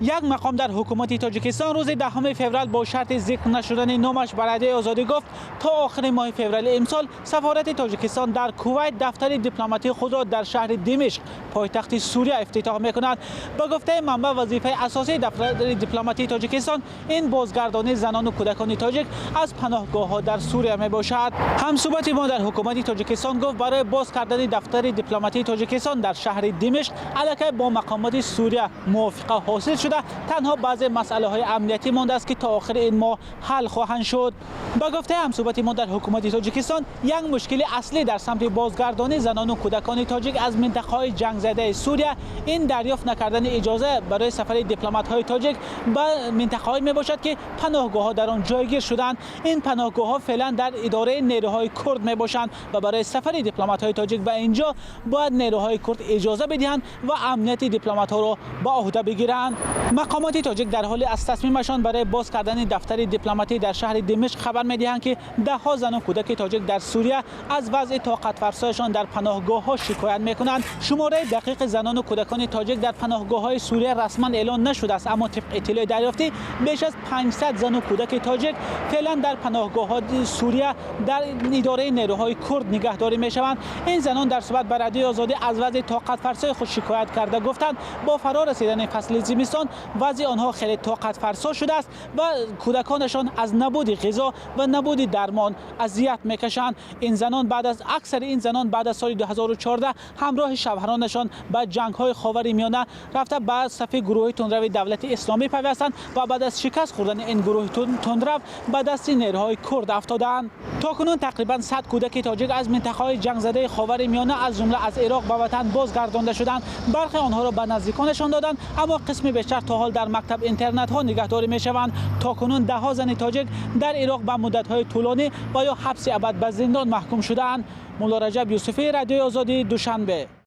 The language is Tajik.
Як мақом дар ҳукумати Тоҷикистон рӯзи 10 феврал бо шарти зикр нашудани номаш ба Радиои Озодӣ гуфт, то охири моҳи феврали имсол сафорати Тоҷикистон дар Кувайт дафтари дипломатии худро дар шаҳри Димишқ, пойтахти Сурия, ифтитоҳ мекунад. Ба гуфтаи манбаъ, вазифаи асосии дафтари дипломатии Тоҷикистон ин бозгардонии занону кӯдакони тоҷик аз паноҳгоҳҳо дар Сурия мебошад. Ҳамсӯҳбати мо дар ҳукумати Тоҷикистон гуфт, барои боз кардани дафтари дипломатии Тоҷикистон дар шаҳри Димишқ аллакай бо мақомоти Сурия мувофиқа ҳосил шуда, танҳо баъзе масъалаҳои амниятӣ мондааст, ки то охири ин моҳ ҳал хоҳанд шуд. Ба гуфтаи ҳамсӯҳбати мо дар ҳукумати Тоҷикистон, як мушкили аслӣ дар самти бозгардонии занону кӯдакони тоҷик аз минтақаҳои ҷангзадаи Сурия ин дарёфт накардани иҷоза барои сафари дипломатҳои тоҷик ба минтақаҳое мебошад, ки паноҳгоҳҳо дар он ҷойгир шуданд. Ин паноҳгоҳҳо феълан дар идораи нерӯҳои курд мебошанд ва барои сафари дипломатҳои тоҷик ба ин ҷо бояд нерӯҳои курд иҷоза бидиҳанд ва амнияти дипломатҳоро ба ӯҳда бигиранд. Мақомоти тоҷик дар ҳоле аз тасмимашон барои боз кардани дафтари дипломатӣ дар шаҳри Димишқ хабар медиҳанд, ки даҳҳо зану кӯдаки тоҷик дар Сурия аз вазъи тоқатфарсояшон дар паноҳгоҳҳо шикоят мекунанд. Шумораи дақиқи занону кӯдакони тоҷик дар паноҳгоҳҳои Сурия расман эълон нашудааст, аммо тибқи иттилои дарёфтӣ беш аз 500 зану кӯдаки тоҷик феълан дар паноҳгоҳҳои Сурия дар идораи нерӯҳои курд нигаҳдорӣ мешаванд. Ин занон дар суҳбат ба Радиои Озодӣ аз вазъи тоқатфарсои худ шикоят карда гуфтанд, бо фаро расидани фасли зимистон вазъи онҳо хеле тоқатфарсо шудааст ва кӯдаконашон аз набуди ғизо ва набуди дармон азият мекашанд. Ин занон баъд аз аксари ин занон баъд аз соли 2014 ҳамроҳи шавҳаронашон ба ҷангҳои Ховари Миёна рафта, ба сафи гурӯҳи тундрави Давлати Исломӣ пайвастанд ва баъд аз шикаст хӯрдани ин гурӯҳи тундрав ба дасти нерӯҳои курд афтодаанд. То кунун тақрибан 100 кӯдаки тоҷик аз минтақаҳои ҷангзадаи Ховари Миёна, аз ҷумла аз Ироқ, ба ватан бозгардонда шуданд. Бархе онҳоро ба наздиконашон доданд, аммо қисми бештар то ҳол дар мактаб интернатҳо нигаҳдорӣ мешаванд. То кунун даҳҳо зани тоҷик дар Ироқ ба муддатҳои тӯлонӣ ва ё ҳабси абад ба зиндон маҳкум шудаанд. Мулло Раҷаб Юсуфӣ, Радиои Озодӣ, Душанбе.